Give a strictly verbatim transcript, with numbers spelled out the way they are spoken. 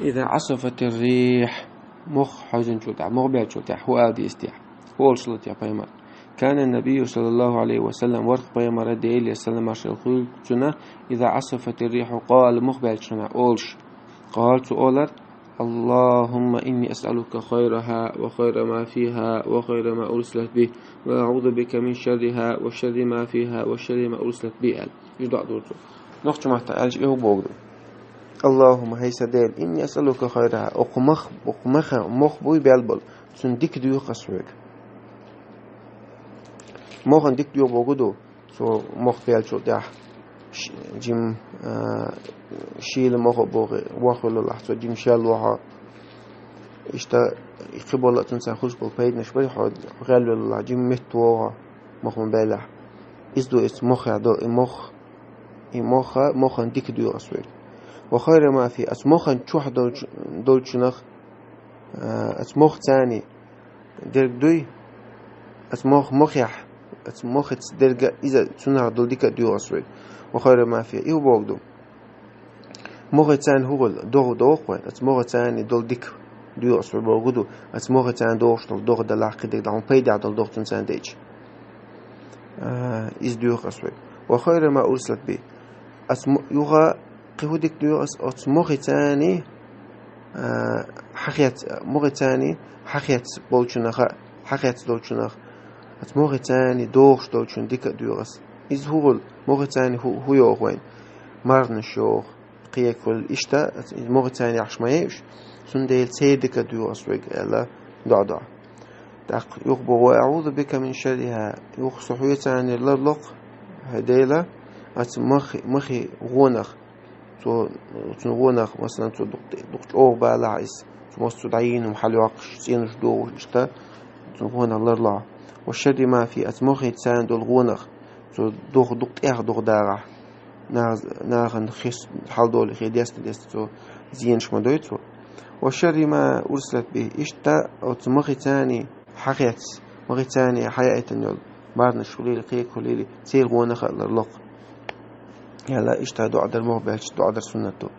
إذا عصفت الريح, мох хьаьжначул тӀехьа, мох баьлчул тӀехьа, хӀу ала деза техьа, хӀу олуш ло техьа пайхамар. كان النبي صلى الله عليه وسلم, варх пайхамар, Делера салам-маршалла хуьлда цунна, إذا عصفت الريح قال, мох баьлча хана олуш. قال, цо олар: اللهم إني أسألك خيرها وخير ما فيها وخير ما أرسلت به، وأعوذ بك من شرها وشر ما فيها وشر ما أرسلت به, аьлла. Уьш доӀа дора цо. Нохчийн маттахь аьлча, и хӀу бохург ду: اللهم, хӀай сан Дела, إني أسألك خيرها, оцу мах, оцу маха, мох буй баьлла болу, цуьнан дика доьху ас хьоьга. Мохана дика доьху бохург ду, цо мох баьллачул тӀехьа ш-, жима, а, шийла мох а боху, вохвелла лахь, цо жима шел вохьо. Иштта, и кхин болу а цуьнца хуьлуш болу пайданаш бай хьо, гӀелвелла лахь, жима меттавогӀу мох ма баьллехь. Иза ду, иза мохехь до, и мох, и моха, мохана дика доьху ас хьоьга. وخير ما فيها, ас мохана чохь долчу-, долчунах, а, ас мох царний дерг дуй, ас мох мохехь, ас мохаца дерг а иза, цунах долу дика а доьху ас хьоьга. وخير ما فيها, и хӀу бохург ду. Мохаца хӀу хуьлу, догӀа догӀу вайн, ас мохаца долу дика доьху ас хьоьга бохург ду, ас мохаца догӀуш долу догӀа далахь, кхин дерг дӀа хьуна пайдехь долу догӀа цуьнца дайча. А, иза доьху ас хьоьга. وخير ما أرسلت به. Ас мо-, юха кхин хӀу дика доьху ас, оцу мохаца, а, хьан хец-, мохаца хьан хец болчунах а, хьан хец долчунах, ас мохаца догӀуш долчун дика а доьху ас. Иза хӀу хуьлу, мохаца хӀу, хӀу йогӀу вайн? Марханаш йогӀу, кхеко хуьлу, иштта, ас мохаца яхьаш ма яй уьш, цундела церан дика а доьху ас хьоьга, аьлла, доӀа до. ТӀаккха юха боху: وأعوذ بك من شرها. Юха со хьоьца ларло-кх, хӀай Дела, ас махи, махи гӀонах. Цо, цуьнан гӀонах, масалан, цо дукха, дукха чӀогӀа балахь иза, цо массо а дӀайийна хӀума хьалайоккхуш, цӀенош дохуш, иштта, цуьнан гӀонах ларло. وشر ما فيها, ас мохаца долу гӀонах, цо доху дукха тӀех доху дагӀахь, нах-, нахана хи хьалдолу, хи десна десна цо зенаш ма дой цо. وشر ما أرسلت به, иштта оцу махаца хьан хец, махаца хьан яийтина йолу марханаш хуьлийла, кхеко хуьлийла, церан гӀонах а ларло-кх. Аьлла, иштта доӀа дар мох баьлча, доӀа дар суннат ду.